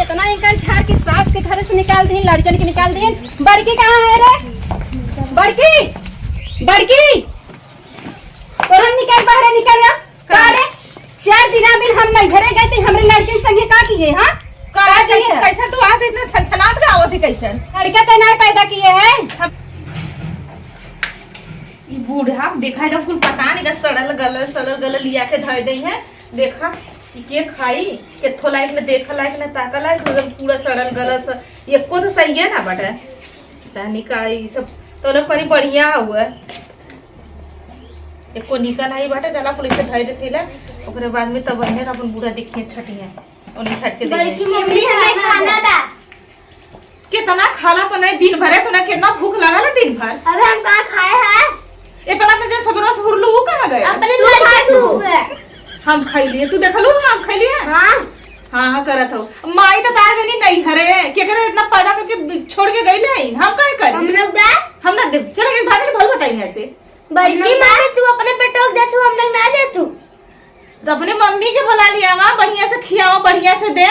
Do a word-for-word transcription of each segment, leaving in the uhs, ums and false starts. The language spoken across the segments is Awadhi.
इतना इनका झाड़ के सास के घर से निकाल दीन, लड़कन के निकाल दीन। बड़की कहाँ है रे? बड़की, बड़की, तोहन निकल, बाहर निकल। या का रे? चार दिन अभी हम नहीं घरे गए थे, हमरे लड़कन संगे का किए, हाँ? का का किए? कैसे, कैसे तू आज इतना छनछनात का आवत है, कैसे? लड़का तो नहीं पैदा किए हैं। हम ई बूढ़ा देखा है ना, कुल पता नहीं का सड़ल गलल, सड़ल गलल लिया के धर दे हैं। देखा, ई के खाई, केथो लायक न देखा लायक न ताका लायक, एकदम पूरा सड़ल गलल स-, एको तो सही है ना बाटे। पता नहीं का ई सब, तो लोग करी बढ़िया हुआ। एको निका नहीं बाटे, चला पुलिस से धर देते ला, ओकरे बाद में तब बढ़िया अपन बूढ़ा देखिए छटिए, उन्हें छट के बड़की देखिए। मम्मी हमें खाना दा। कितना खाला तो नहीं दिन भरे, तो ना कितना भूख लगा ला दिन भर। अबे हम कहाँ खाए हैं? इतना तो जो सबरो से हुरलू, वो कहाँ गए? अपने तू लड़के खा तू। तू। हम खाई लिए, तू देखलू हम खाई लिए? हाँ। हाँ, हाँ, करत हो। माई तो तार गनी नहीं हरे, के करे इतना पैदा करके छोड़ के गई नहीं, हम काहे करी? हम लोग दा। हम ना दे, चल के भाग के भल बताई ऐसे। बड़की मम्मी, तू अपने बेटों के दे तू, हम लोग ना दे तू। तो अपने मम्मी के बुला लिया, वहाँ बढ़िया से खियाओ, बढ़िया से दे।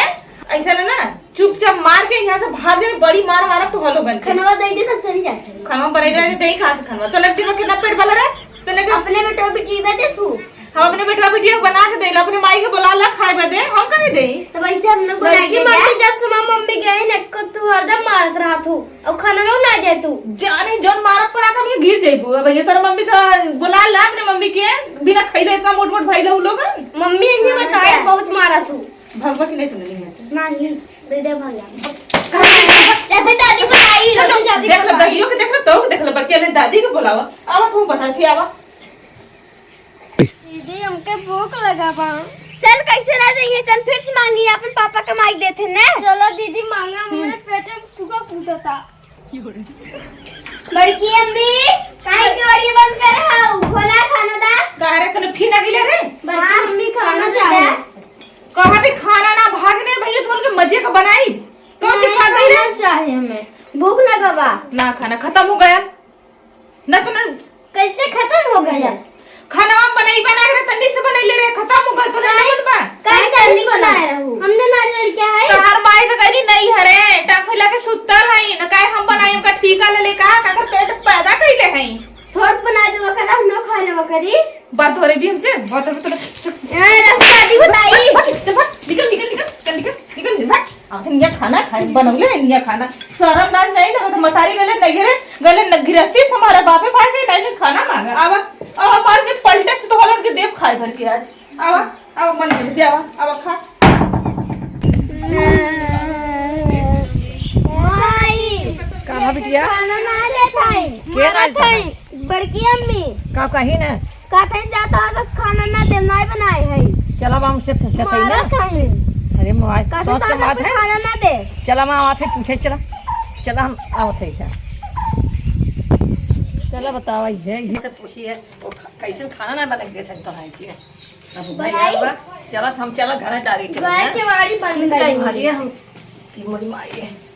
ऐसा ना, ना, चुपचाप मार के यहाँ से भाग जाए, बड़ी मार मारब तो हलो गन के। खनवा दे दे, तब चली जाते हैं। खनवा पर रहे दे, कहाँ से खनवा? तो लगती में कितना पेट वाला रहे? तो ने अपने बेटों बेटी दे दे तू। हम अपने बेटवा बेटिया के बना के देला, अपने माई के बोला ला खाए बदे, हम काहे देई? तब ऐसे हम लोग बना बड़की के मम्मी, जा। जब से हमार मम्मी गए न, को तू हरदम मारत रहत हो, और खाना ना ना दे तू। जाने जौन मारत पड़ा का, हम ये गिर जाइबू। अब ये तोर मम्मी का बोला ला, अपने मम्मी के, बिना खइले इतना मोट मोट भइल हो लोग। मम्मी, इन्हें हाँ, बताए, क्या? बहुत मारत हो। भगवा की नहीं तूने नहीं ऐसे। नहीं, दे दे भैया। जैसे दादी बताई, चलो, वैसे दादी देख लो, बताई। दादियों के देख लो, तो देख लो, बड़की ने दादी के बोलावा। आवा, तू बता थी, आवा। दीदी, हमके भूख लगा बा। चल, कैसे ना देंगे, चल फिर से मांगी, अपन पापा के माई देते ने। चलो दीदी, मांगा, हम्म। मेरे पेट में फूका फूटता। बड़की अम्मी, काहे के बड़ी बंद करे हाउ? खोला खाना दा। काहे रे, कोनो फीन आ गइले रे? बड़की हाँ, अम्मी, खाना खाना दे। दे। कहा थे खाना ना भागने भैया, तो उनके मजे का बनाई। कौन सी नहीं, खा गई रे? खाना चाहे हमें, भूख लगा बा। ना, खाना खत्म हो गया। ना तो ना। कैसे खत्म हो गया? खाना हम बनाई, बना के तन्नी से बनैले रहे, खत्म हो गया, तोरे नहीं, नहीं बा। काहे तन्नी से बनाए रहू? हमने ना लड़किया है। तोहार माई तो गरी नहीं हरे, टांग फैला के सुतल है, न काहे हम बनाई, उनका ठीका ले ले, कहा, काकर पेट पैदा कैले है। थोड़ बना देवा करा, हम लोग खा लेवा करी। बात हो रही भी हमसे, बात हो रही, चुप। ए, रस्ता दी बताई। भाग, भाग, चल, भाग, निकल, निकल, निकल, चल, निकल, निकल, भाग। आखिर निया खाना खाए, बनौले है निया खाना। शरम लाज नहीं लगत, मतारी गले नगरे, गले न-, गृहस्थी से हमारा बापे भाग गए, नहीं खाना मांगा। आवा, आवा, मार के पलटे से तो हलन के देव खाए भर के आज। आवा, आवा, मन कर दे, आवा, आवा, खा। माई, का भा बिटिया? खाना ना ले खाई। के ना मारा ले खाई। बड़की अम्मी। का कही ना? कहते हैं, "जाता हो तो खाना ना दे, ना बनाए है।" चला, बा हमसे पूछत है ना। मारत है। अरे मोबाइल, कहते तो हैं, "जाता बात तो है।" खाना ना दे। चला, हम आवत है, पूछे, चला। चला, हम आवत है, चला। चला, बतावा, ये, ये तो पूछी है, वो खा-, कैसे खाना ना बना के देते हैं, तो है, ठीक है। अब भाई बनाई? आवा, चला, हम चला, घर डाली के गैस ना। केवाड़ी बंद कर। अरे, हम, ये मोरी माई है।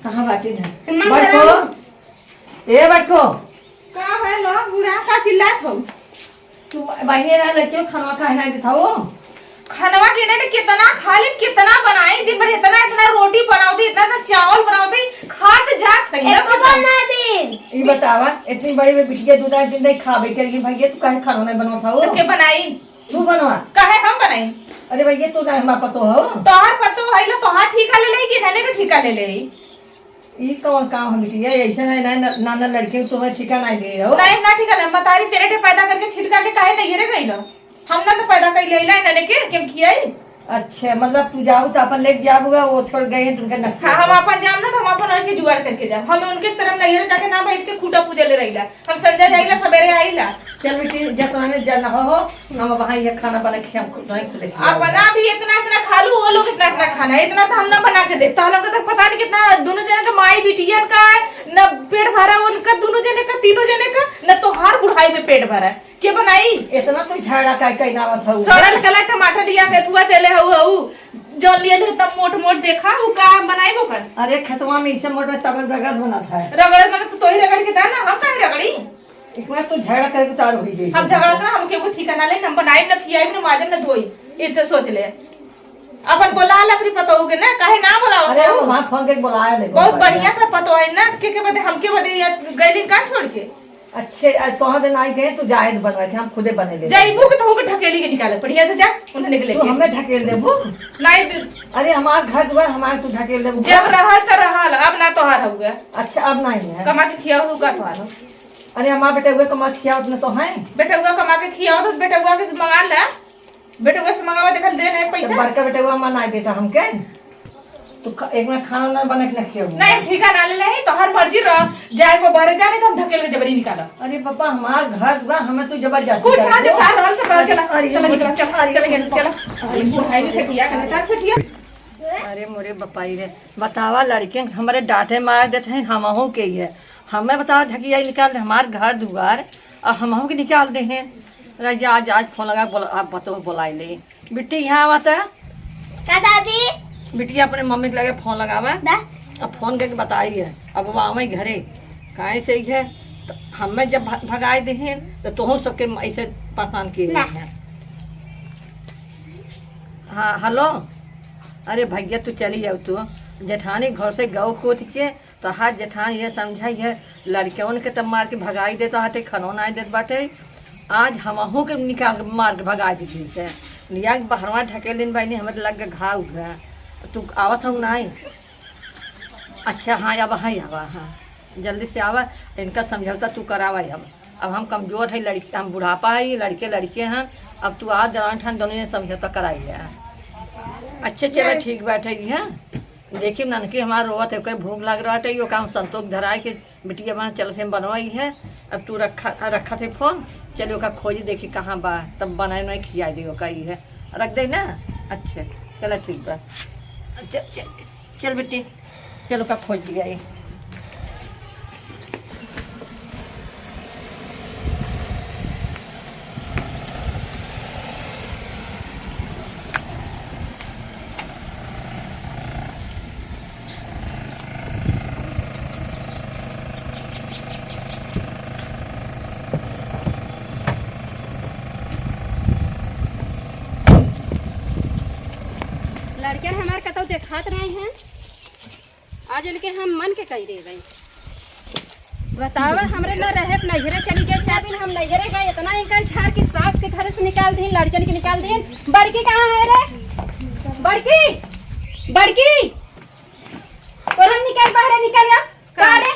कहाँ बाटी ना? मम्मा, बड़को, घर ए बड़को। का है लो बूढ़ा, का चिल्लात हो? तू बहिने ना लड़कियों खाना काहे ना देता हो? खानवा के इन्हें कितना खा ली, कितना बनाई, दिन भर इतना, इतना रोटी बनावती, इतना, इतना चावल बनावती, खाट जात है, एको बार ना दिन। ई बतावा, इतनी बड़ी बड़ी बिटिया दूध आज दिन नहीं खावे के, लेकिन भैया तू काहे खाना नहीं बनावत हो? तो के बनाई? तू बनवा। काहे हम बनाई? अरे भैया तू ना हमार पतो हो। तोहार पतो है लो, तोहार ठीका ले ले कि धने के ठीका ले ले? ई कौन काम है बिटिया? ऐसे नहीं, नहीं, ना, ना, ना लड़के तुम्हें ठीका नहीं दे रहो। नहीं, ना ठीका ले, मतारी तेरे ठे पैदा करके छिटका के काहे नहीं रे गई लो? हम ना तो पैदा कर ले ला, इन्हें के, के खियाई? अच्छा, मतलब तू जाऊ तो अपन लेके जाऊगा, वो छोड़ गए हैं, तुमके न हाँ, हम अपन जाम ना तो हम अपन लड़के जुगाड़ करके जाम। हम उनके तरफ नहीं रे जाके ना भाई के खूटा पूजा ले रही ला। हम संजय जाइला, सवेरे आइला। चल बेटी, जब तोहने जाना हो, हो, हम वहाँ ये खाना बना के हम खुद, वहीं खुले खिलाओ। अपना भी इतना, इतना खा लू, वो लोग इतना, इतना खाना है, इतना तो हम ना बना के दे। तो हम लोग को तो पता नहीं कितना दोनों जने का माई बिटियन का है, ना पेट भरा उनका, दोनों जने का, तीनों जने का, ना तोहार बुढ़ाई में पेट भरा है। के बनाई? इतना कोई झगड़ा काहे कइला आवत हऊ? सड़ल गला टमाटर लिया के थुआ देले हऊ, हऊ। जौन लिए इतना मोट मोट देखा, उ का बनाई ओकर? अरे खेतवा में इसे मोट में तब रगड़ बनत है। रगड़ बनत तो तोही रगड़ के दा ना, हम काहे रगड़ी? एक बार तो झगड़ा करके उतार हुई गई। हम झगड़ा करा, हम केहू के ठीका ना ले, हम बनाई ना, खियाई ना, माजन ना धोई। इतना सोच ले। अपन बोला ले अपनी पतोहू के ना, काहे ना बोलावत अरे, हो? हम वहाँ फोन करके बोलाए ले, बहुत बोला बढ़िया ले। था पतोह है ना, के के बदे, हमके बदे ये गइली का छोड़ के? अच्छे, आ, तोहर दिन आई गए, तू जाए तो बनवा के, हम खुदे बने ले। जाइबू के तो होके ढकेली के निकाले, बढ़िया से जा, उन्हें निकले तू के। हमें ढकेल देबू? नहीं दे- अरे, हमार घर दुआर, हमार तू ढकेल देबू? जब रहल तो रहल, अब ना तोहार होगा। अच्छा, अब नहीं है। कमा के खियाओ होगा तोहार। अरे, हमार बेटउआ कमा के खियावत न तो है। बेटउआ कमा के खियाओ तो बेटउआ के मंगा ले। बेटउआ से मंगावा, देखल दे रहे तो पैसा। बड़का बेटउआ मन आए देता हमके। तू ख-, एक ना खाना ना बना के ना खियाऊ। नहीं, ठीक है ना, ले नहीं, तो हर मर्जी रह। जाए को बाहर जाने तो हम ढकेल के जबरी निकाला। अरे पापा, हमार घर दुआर, हमें तू जबरदस्ती कुछ कर ना दे। दिखा रहल से, रहल चला। अरे, चला निकला, चला, अरे, चला, चला, चला। अरे, बुढ़ाई में सेठिया, कहाँ से सेठिया? अरे मोरे बपाई रे, बतावा, लड़कियन के हमरे डांटे मार देत हैं, हमहू के ही है। हमें बतावा, ढकिया निकाल दे, हमार घर दुआर, और हमहू के निकाल दे हैं। रह जा, आज, आज फोन लगा, बोला, आप बतौ, बोलाई ले। बिट्टी, यहाँ आवा त। का दादी? बिट्टी, अपने मम्मी के लगे फोन लगावा। दा। अब फोन करके बताई है, अब वो आवे घरे, काहे से ही है, तो हमें जब भ-, भगाए दे हैं, तो तोहू सबके ऐसे परेशान किए ना। हैं। हाँ, हेलो। अरे भैया, तू चली जाओ तू। जेठानी घर से गौ कूद के, तो हाथ जेठानी ये समझाई है, लड़कियों के तब मार के भगाई देत हटे, खानो ना देत बाटे। आज हमहू के निकाल के मार के भगाई दी से। लिया के बहरवा ढकेलिन बहिनी, हमें तो लग गए घाव उघा। तू आवत हऊ नाई? अच्छा, हाँ, अब हाँ, आवा, हाँ। जल्दी से आवा, इनका समझौता तू करावा अब। अब हम कमजोर है, लड़की, हम बुढ़ापा है, ये लड़के, लड़के हैं। अब तू आ, दौरान ठान दोनों जने समझौता कराई ले। अच्छे, चला, ठीक बैठे ही है। देखी, ननकी हमार रोवत है, ओकर भूख लाग रहा है, यो काम संतोष धराए के बिटिया बना, चल से हम बनवाई है। अब तू रखा, रखा थे फोन, चलिए ओका खोजी, देखी कहाँ बा, तब बनाए, बनाए खिया दी ओका, ई है। रख दे ना? अच्छे, चला, ठीक बा। चल, चल, चल बेटी, चल ओका खोज लिया ये। लड़कन हमार कतौ देखात नाई हैं। आज इनके हम मन के कही देबै। बतावा, हमरे ना रहे, नैहरे चली गई। चार दिन हम नैहरे गए, इतना इनका झार की सास के घर से निकाल दी, लड़कन के निकाल दी। बड़की कहाँ है रे? बड़की, बड़की, तोरा निकल, बाहर निकल। या का? का रे?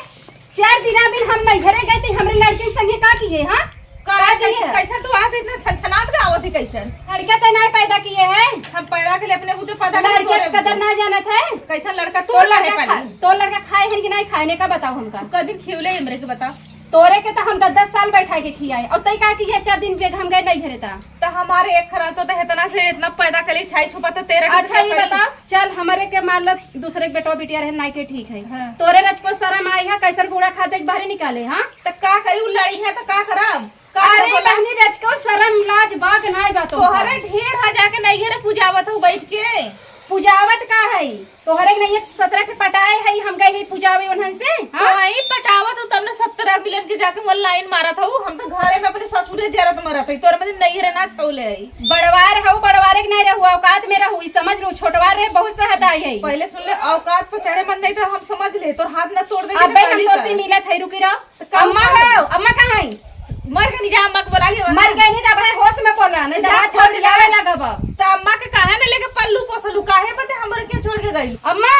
चार दिन अभी हम नैहरे गए थे, हमरे लड़कन संगे का किए, हाँ? का का किए? कैसे, कैसे तू आज इतना छनछनात का आवत है, कैसे? लड़का तो नहीं पैदा किए हैं। हम पैदा के लिए अपने खुदे पैदा लड़के के कदर ना जानत है। कैसा लड़का तू तो लड़का खा-, तो लड़का खाए हैं कि नहीं खाए ने का बताओ हमका। तू कदिन खियौले हमरे के बताओ। तोरे के तो हम दस दस साल बैठा के खियाए, और तई का किए, चार दिन के हम गए नैहरे ता। तो हमारे एक खराब तो, तो इतना से इतना पैदा कर ली, छाई छुपा तो तेरह अच्छा, ये बताओ, चल, हमरे के मान लो, दूसरे के बेटवा बिटिया रहे, नाई के ठीक है। हाँ। तोरे रचको शरम आई है, कैसन बूढ़ा खाते के बाहरे निकाले, हाँ? त का करी, उ लड़ी है त का करब? का अरे करब बोला? बहनी, रचको शरम लाज बाग नाई बा तोहका। तोहरे ढेर है, जाके नैहरे पुजावत हो बैठ के। पुजावत का है? तोहरे के नहीं, सत्रह के पटाए है, हम गए ही पुजावे उन्हन से, हाँ? तो आई पटावत हो, तब न सत्रह मिलन के जाके वो लाइन मारत हो। हम तो घरे में अपने ससुरे जरत मरत है, तोरे में नैहरे ना छौले है। बड़वार हऊ, बड़वारे के नहीं रहू, औकात में रहू, ई समझ लू, छोटवार रहे, बहुत सहताई है। पहले सुन ले, औकात पर चढ़े मन नहीं तो हम समझ ले, तोर हाथ ना तोड़ दे अबे हम तोसे मिलत है, रुकी रहो। तो का अम्मा उठा हो, अम्मा कहाँ है? मर गई जा, अम्मा के बोला लियो। मर गई नहीं, तब है होश में बोला, नहीं तो जा हाथ फोड़ फोड़ दिया। लगावे लगब। तो अम्मा के काहे ना लेके पल्लू पोसलू, काहे बदे हमरे के छोड़ के गई? अम्मा,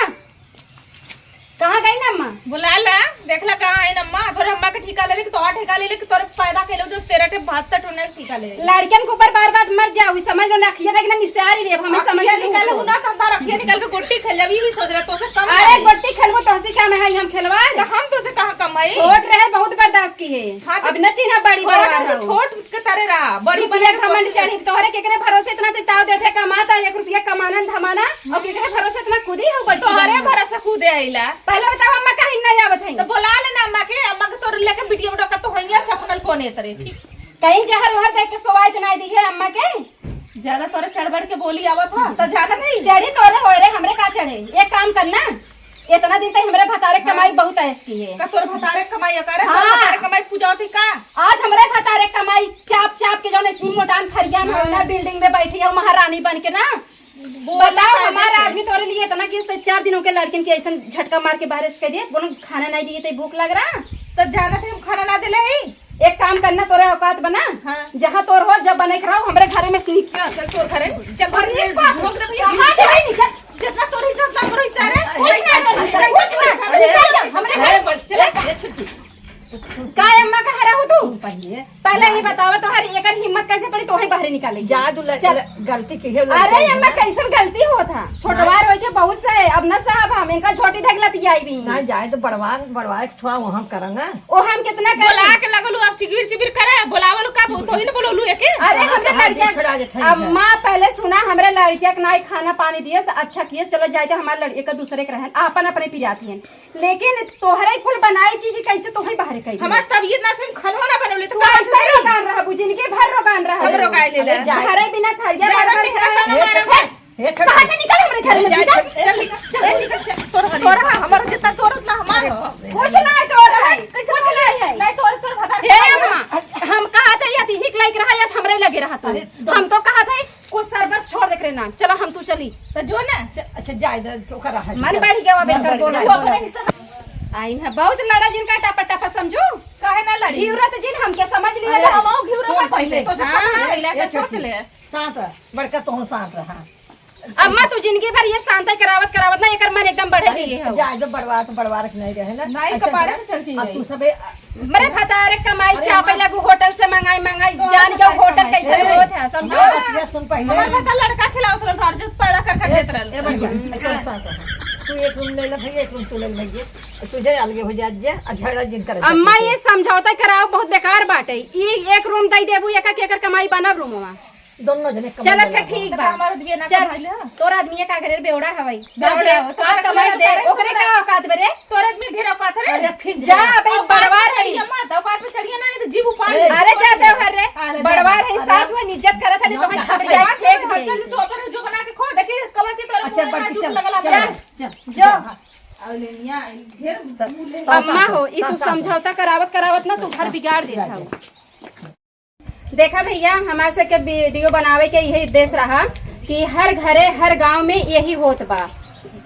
कहाँ गई ना अम्मा? बुला ला, देख ला कहाँ है ना अम्मा। अगर अम्मा के ठिका ले ले कि तोहार ठिका ले ले कि तोरे पैदा के लो जो तेरह ठे बहत्तर ठे उन्हें ठिका ले ले। लड़कन के ऊपर बार बार मत जाओ, ई समझ लो ना, अखिया देख ना निसारी रे, अब हमें समझ अखिया नहीं निकाल हो। ना तो हमारा अखिया निकाल के गोटी खेल जाबी, भी सोच रहा तो से कम अरे है। गोटी खेलबो तो हंसी क्या में है, हम खेलवा तो हम तो से कहाँ कम है? छोट रहे, बहुत बर्दाश्त की है। हाँ, तो अब न चिन्हा बड़ी छोट बड़वा हो तो रहो। छोट के तरह रहा, बड़ी रुपया बने के घमंड कोशिश चढ़ी, तोहरे केकरे भरोसे इतना ते ताव देते, कमाता एक रुपया कमाना धमाना, और केकरे भरोसे इतना कूदी हो बल्कि तोहरे दुनिया। भरोसे कूदे आइला। पहले बताओ अम्मा काहे नहीं आवत है? तो बोला ले ना अम्मा के, अम्मा के तोर लेके बिटिया बेटा का तो होइया चपनल कोने तरे। कहीं जहर वहर देख के सोवाई तो नहीं दी है अम्मा के? ज्यादा तोरे चढ़ बढ़ के बोली आवत हो, तो ज्यादा नहीं। चढ़ी तोरे होए रे, हमरे का चढ़े? एक काम करना, इतना दिन तक हमरे भतारे हाँ। कमाई बहुत ऐस की है। का तोर भतारे कमाई अकारे? हाँ। तोर भतारे कमाई पूजा होती का? आज हमरे भतारे कमाई चाप चाप के जौन इतनी मोटान फरियान हो ना, हाँ। बिल्डिंग में बैठी है महारानी बन के ना, बोला बताओ, कायदे हमारा से। आदमी तोरे लिए इतना किस, तो चार दिन होके लड़किन के ऐसन झटका मार के बाहर से कह दिए, बोलो खाना नहीं दिए तो भूख लग रहा। तो जाना थे हम खाना ना देले ही। एक काम करना, तोरे औकात बना। हाँ। जहाँ तोर हो, जब बने के रहो, हमरे घरे में से निकल। चल तोर घरे, चल घर में निकल। कहाँ से भाई निकल? जितना तोर हिस्सा, उतना हमरो हिस्सा रे। कुछ ना, कुछ ना, कुछ ना, निकल जा, हमरे घरे में। चल। का अम्मा कहाँ रहू तू? पहले पहले ही बतावा, तोहर एकर हिम्मत कैसे पड़ी तोहे बाहरे निकाले के? जा, तू ल-, चल। ल-, गलती की है, अरे लड़का अम्मा, ना। कैसन गलती होत है? छोटवार होई के बहुत से है, अब न साहब हम इनका छोटी ढगलत आई भी। ना जाए तो बड़वार, बड़वार एक ठुआ वहाँ करा ना। ओ हम कितना कर बोला के लगलू, अब चिबिर चिबिर करे, बोलावल का, तो ही ना बोललू एके। अरे हाँ, हमरे तो हाथ लड़किया, छोड़ा के खाई अम्मा पहले सुना, हमरे लड़किया के ना खाना पानी दिए, अच्छा किए, चलो जाए तो हमारे लड़के का दूसरे के रहन, आपन अपने पिराती हैं। लेकिन तोहरे कुल बनाई चीज कैसे तोहे बाहर कही? हमार तबीयत ना से हम खानो ना बनौले, तो तू कहाँ ऐसा से रोगान रहा, जिनके भर रोगान रहा। हम रोगाए ले ले। अरे जाए। घरे बिना थरिया ज्यादा भर भर मेहनत खाए। ना मारे भाई। हे, हे, कहाँ से निकल हमरे घर में से? निकल। चल, निकल, चल, निकल, चल। तोर, तोर है, हमार जितना तोर उतना हमार हो। कुछ ना है तोर है, कुछ ना है। नहीं, तोर, तोर भतार हे के अम्मा, हम कहा थे या दिहिक लाइक रहा या हमरे लगे रहा तू। अरे, हम तो कहा थे कुछ सरबस छोड़ दे करे नाम। चलो हम तू चली। तो जो ना। च-, अच्छा, जाए दे, ओकर रहा। मन बढ़ गया, अब मन इनकर बढ़ बोला, गया। बोला। आई है, बहुत लड़ा जिनका टपा टपा समझू। काहे ना लड़ी? घिउरत जिन हमके समझ लिया अरे, ना। हम आओ घिउरा कौन मत पहले? पहले। तो सब हाँ। पहले, पहले ये सोच सोच ले। ले। शांत रह, बड़का तोहन शांत रहा। अम्मा, तू जिंदगी भर ये शांत करावत करावत ना एकर मन एकदम बढ़े अरे, दिए हो। जा, जब बड़वार तो बड़वार के नहीं रहे ना। नाई अच्छा, कपारे चला। पे चढ़ के अब गई। तू सबे मरे भतारे कमाई अरे चापे अम्मा। लगू, होटल से मंगाई मंगाई, तो जान हम के होटल कमाई। कैसे ए, होत है, समझो? हमार बतिया सुन पहले। हमार बता लड़का खिलावत रहल, और जो पैदा कर कर ए, देत रहल। ए, बढ़िया। हम्म। अच्छा, सुन, सुन, सुन। तू एक रूम ले ले भैया, एक रूम तू ले ले भैया। तुझे अलगे हो जा, जा, आ झगड़ा जिन करे। अम्मा, ये समझौता कराओ, बहुत बेकार बाटे। ई एक रूम दे देबू, एका के एकर कमाई बनब रूमवा। दोनों जने कमाई चल, अच्छा, वाला ठीक बा। बा। हमार दिए ना चल, कमाई ले। तोर आदमी का घरे बेवड़ा हवई। बेवड़ा, तो आप कमाई दे, ओकरे का औकात बरे? तोर आदमी ढेर औकात है। अरे, फिर जा, जा। अबे औकात बड़वार है। चढ़िया मत, औकात पे चढ़िया ना, नहीं तो जीभ उपाड़ ए। ले। अरे, जा दे घर रे। अरे, जा। बड़वार है, अरे। सास वो इज्जत करत है, तो ना, हम ना। खबर जाए, फेंक दे। चल, तू अपन जो बना के खो, देखी, कब आती तोर अच्छा, मुंह में बड़की, चुप चल, लगला। चल, चल, चल। जो। और ले लिया, ढेर तो, मुंह ले। तो, अम्मा तो, हो, ई तो, तू तो, समझौता करावत करावत ना तू घर बिगाड़ देत जा, हो। जा। देखा भैया, हमार से के वीडियो बनावे के यही उद्देश्य रहा कि हर घरे, हर गांव में यही होत बा।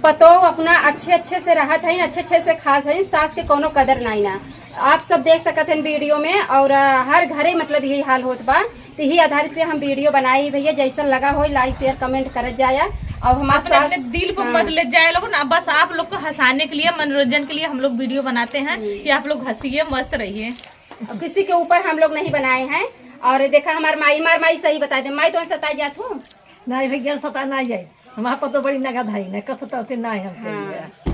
पतोह अपना अच्छे अच्छे से रहत हईन, अच्छे अच्छे से खात हईन, सास के कोनो कदर नाई ना। आप सब देख सकत हन वीडियो में, और, अ, हर घरे मतलब यही हाल होत बा। तो यही आधारित पे हम वीडियो बनाए ही भैया। जैसन लगा हो, लाइक, शेयर, कमेंट करत जाया। और हमार अपने, सास अपने दिल पर हाँ। मत ले जाए लोगन, बस आप लोग को हंसाने के लिए, मनोरंजन के लिए हम लोग वीडियो बनाते हैं हम्म। कि आप लोग हंसिए, मस्त रहिए। और किसी के ऊपर हम लोग नहीं बनाए हैं। और देखा हमार माई, हमार माई सही बता दे, माई तो सताई जात हूँ। नहीं भैया, सता ना जाए, हमार पतोह बड़ी नगद है, नहीं कस सतावते ना है हम हाँ। कहिए।